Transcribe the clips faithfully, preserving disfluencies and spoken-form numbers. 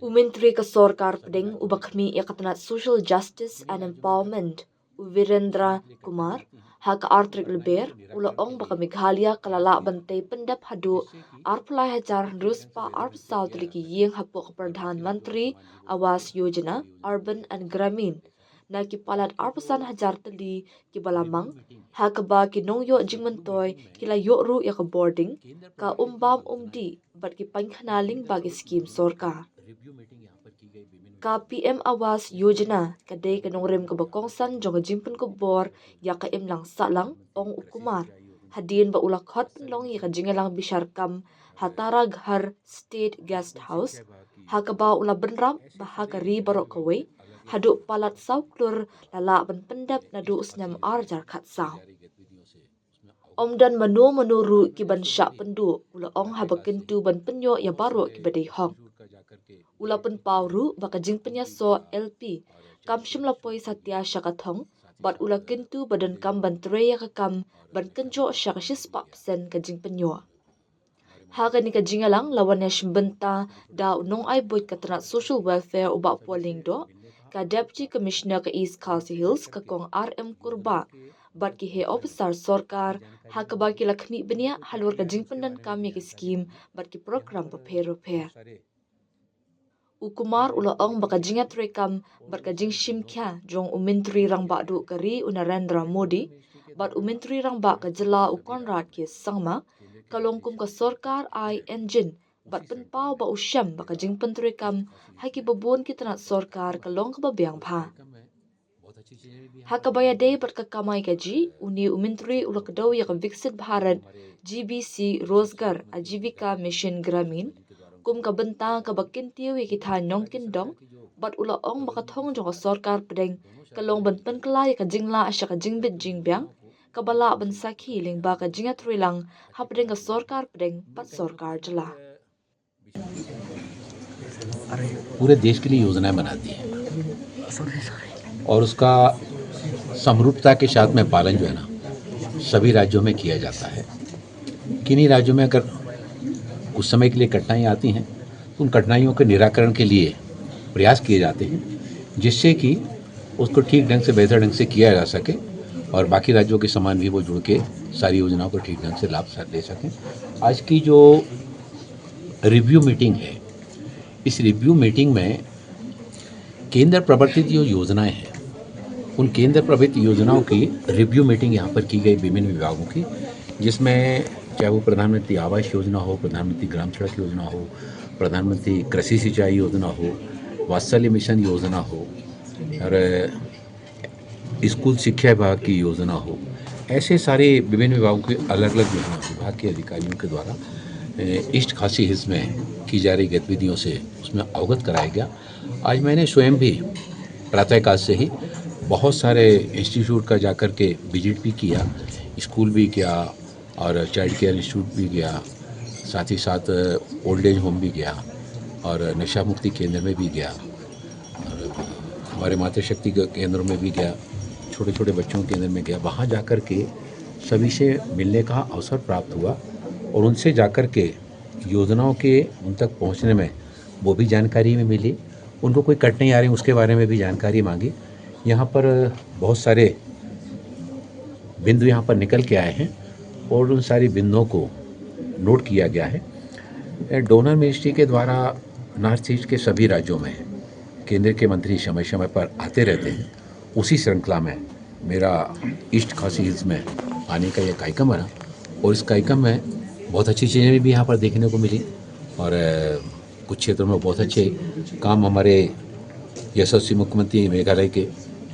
U Myntri ka Sorkar Pdeng uba khmih ïa ka tnat Social Justice and Empowerment, u Virendra Kumar, ha ka article ber u la ong ba ka Meghalaya ka la lah ban tei pyndep haduh arphew lai hajar hynriew spah arphew saw tylli ki ïing hapoh ka Pradhan Mantri Awas Yojana Urban and Gramin na ki palat arphew san hajar tylli kiba la mang, ha kaba ki nongïoh jingmyntoi ki la ïoh ruh ïa ka bording, ka um bam um dih bad ki painkhana lyngba ki skim sorkar. Ka P M Awas Yojana ka dei ka nongrim kaba kongsan jong ka jingpynkup bor ïa ka imlang sahlang, ong u Kumar. Hadien ba u la khot pynlong ïa ka jingïalang bishar kam ha Tara Ghar State Guest House, ha kaba u la bynrap ba ha ka ri baroh kawei haduh palat saw klur la lah ban pyndep naduh u snem ar hajar khatsaw. Ym don mano mano ruh ki ban shah pynduh, u la ong, haba kyntu ban pynïoh ïa baroh kiba dei hok. U la pynpaw ruh ba ka jingpynïasoh L P kam shym la poi satia sha ka thong, bad u la kyntu ba donkam ban trei ïa ka kam ban kynjoh sha ka shispah percent ka jingpynïoh. Ha kane ka jingïalang la wan ïashim bynta da u nongai buit ka tnat Social Welfare u Bah Paul Lyngdoh, ka Deputy Commissioner ka East Khasi Hills ka Kong R M Kurbah, bad ki heh ophisar sorkar, ha kaba ki la khmih bniah halor ka jingpyndonkam ïa ki skim bad ki prokram bapher bapher. U Kumar u la ong ba ka jingïatreikam bad ka jingshim khia jong u Myntri Rangbah Duh ka ri u Narendra Modi bad u Myntri Rangbah ka jylla u Conrad K Sangma ka long kum ka sorkar ai engine, bad pynpaw ba u shem ba ka jingpyntreikam ha kiba bun ki tnat sorkar ka long kaba biang bha. Ha kaba ïadei bad ka kamai kajih, une u Myntri u la kdew ïa ka Viksit Bharat G B C Rozgar Ajivika Mission Gramin kum ka bynta kaba kyntiew ïa ki thaiñ nongkyndong, bad u la ong ba ka thong jong ka Sorkar Pdeng ka long ban pynkylla ïa ka jinglah sha ka jingbit jingbiang, kaba lah ban sakhi lyngba ka jingïatreilang hapdeng ka Sorkar Pdeng bad Sorkar Jylla. पूरे देश के लिए योजनाएं बनाती है और उसका समरूपता के साथ में पालन जो है ना, सभी राज्यों में किया जाता है। किन्हीं राज्यों में अगर कुछ समय के लिए कठिनाई आती हैं तो उन कठिनाइयों के निराकरण के लिए प्रयास किए जाते हैं, जिससे कि उसको ठीक ढंग से, बेहतर ढंग से किया जा सके और बाकी राज्यों के समान भी वो जुड़ के सारी योजनाओं को ठीक ढंग से लाभ ले सकें। आज की जो रिव्यू मीटिंग है, इस रिव्यू मीटिंग में केंद्र प्रवर्तित जो योजनाएं हैं, उन केंद्र प्रवर्तित योजनाओं की रिव्यू मीटिंग यहाँ पर की गई विभिन्न विभागों की, जिसमें चाहे वो प्रधानमंत्री आवास योजना हो, प्रधानमंत्री ग्राम सड़क योजना हो, प्रधानमंत्री कृषि सिंचाई योजना हो, वात्सल्य मिशन योजना हो और स्कूल शिक्षा विभाग की योजना हो, ऐसे सारे विभिन्न विभागों के अलग-अलग योजना विभाग के अधिकारियों के द्वारा ईस्ट खासी हिल्स में की जा रही गतिविधियों से उसमें अवगत कराया गया। आज मैंने स्वयं भी प्रातःकाल से ही बहुत सारे इंस्टीट्यूट का जाकर के विजिट भी किया, स्कूल भी किया और चाइल्ड केयर इंस्टीट्यूट भी गया, साथ ही साथ ओल्ड एज होम भी गया और नशा मुक्ति केंद्र में भी गया और हमारे मातृशक्ति केंद्रों में भी गया, छोटे छोटे बच्चों के केंद्र में गया। वहाँ जाकर के सभी से मिलने का अवसर प्राप्त हुआ और उनसे जाकर के योजनाओं के उन तक पहुँचने में वो भी जानकारी में मिली, उनको कोई कठिनाई आ रही उसके बारे में भी जानकारी मांगी। यहाँ पर बहुत सारे बिंदु यहाँ पर निकल के आए हैं और उन सारी बिंदुओं को नोट किया गया है। डोनर मिनिस्ट्री के द्वारा नॉर्थ ईस्ट के सभी राज्यों में केंद्र के मंत्री समय समय पर आते रहते हैं। उसी श्रृंखला में मेरा ईस्ट खासी हिल्स में आने का यह कार्यक्रम बना और इस कार्यक्रम में बहुत अच्छी चीज़ें भी यहाँ पर देखने को मिली और कुछ क्षेत्रों में बहुत अच्छे काम हमारे यशस्वी मुख्यमंत्री मेघालय के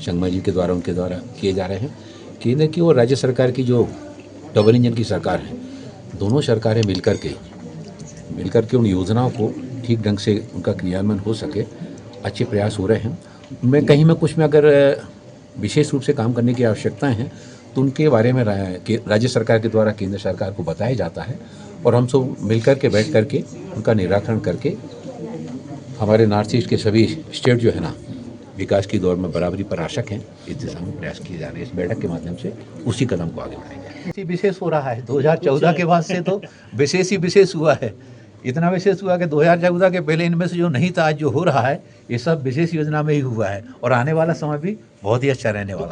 संगमा जी के द्वारा उनके द्वारा किए जा रहे हैं। केंद्र की और राज्य सरकार की जो डबल इंजन की सरकार है, दोनों सरकारें मिलकर के मिलकर के उन योजनाओं को ठीक ढंग से उनका क्रियान्वयन हो सके, अच्छे प्रयास हो रहे हैं। उनमें कहीं में कुछ में अगर विशेष रूप से काम करने की आवश्यकताएं हैं तो उनके बारे में राज्य सरकार के द्वारा केंद्र सरकार को बताया जाता है और हम सब मिल करके बैठ करके उनका निराकरण करके हमारे नॉर्थ ईस्ट के सभी स्टेट जो है ना विकास की दौड़ में बराबरी पर आ सकें, इस दिशा में प्रयास किए जा रहे हैं। इस बैठक के माध्यम से उसी कदम को आगे बढ़ाया जाए। विशेष हो रहा है दो हज़ार चौदह के बाद से तो विशेष ही विशेष हुआ है। इतना विशेष हुआ कि दो हज़ार चौदह के पहले इनमें से जो नहीं था, आज जो हो रहा है, ये सब विशेष योजना में ही हुआ है और आने वाला समय भी बहुत ही अच्छा रहने वाला है।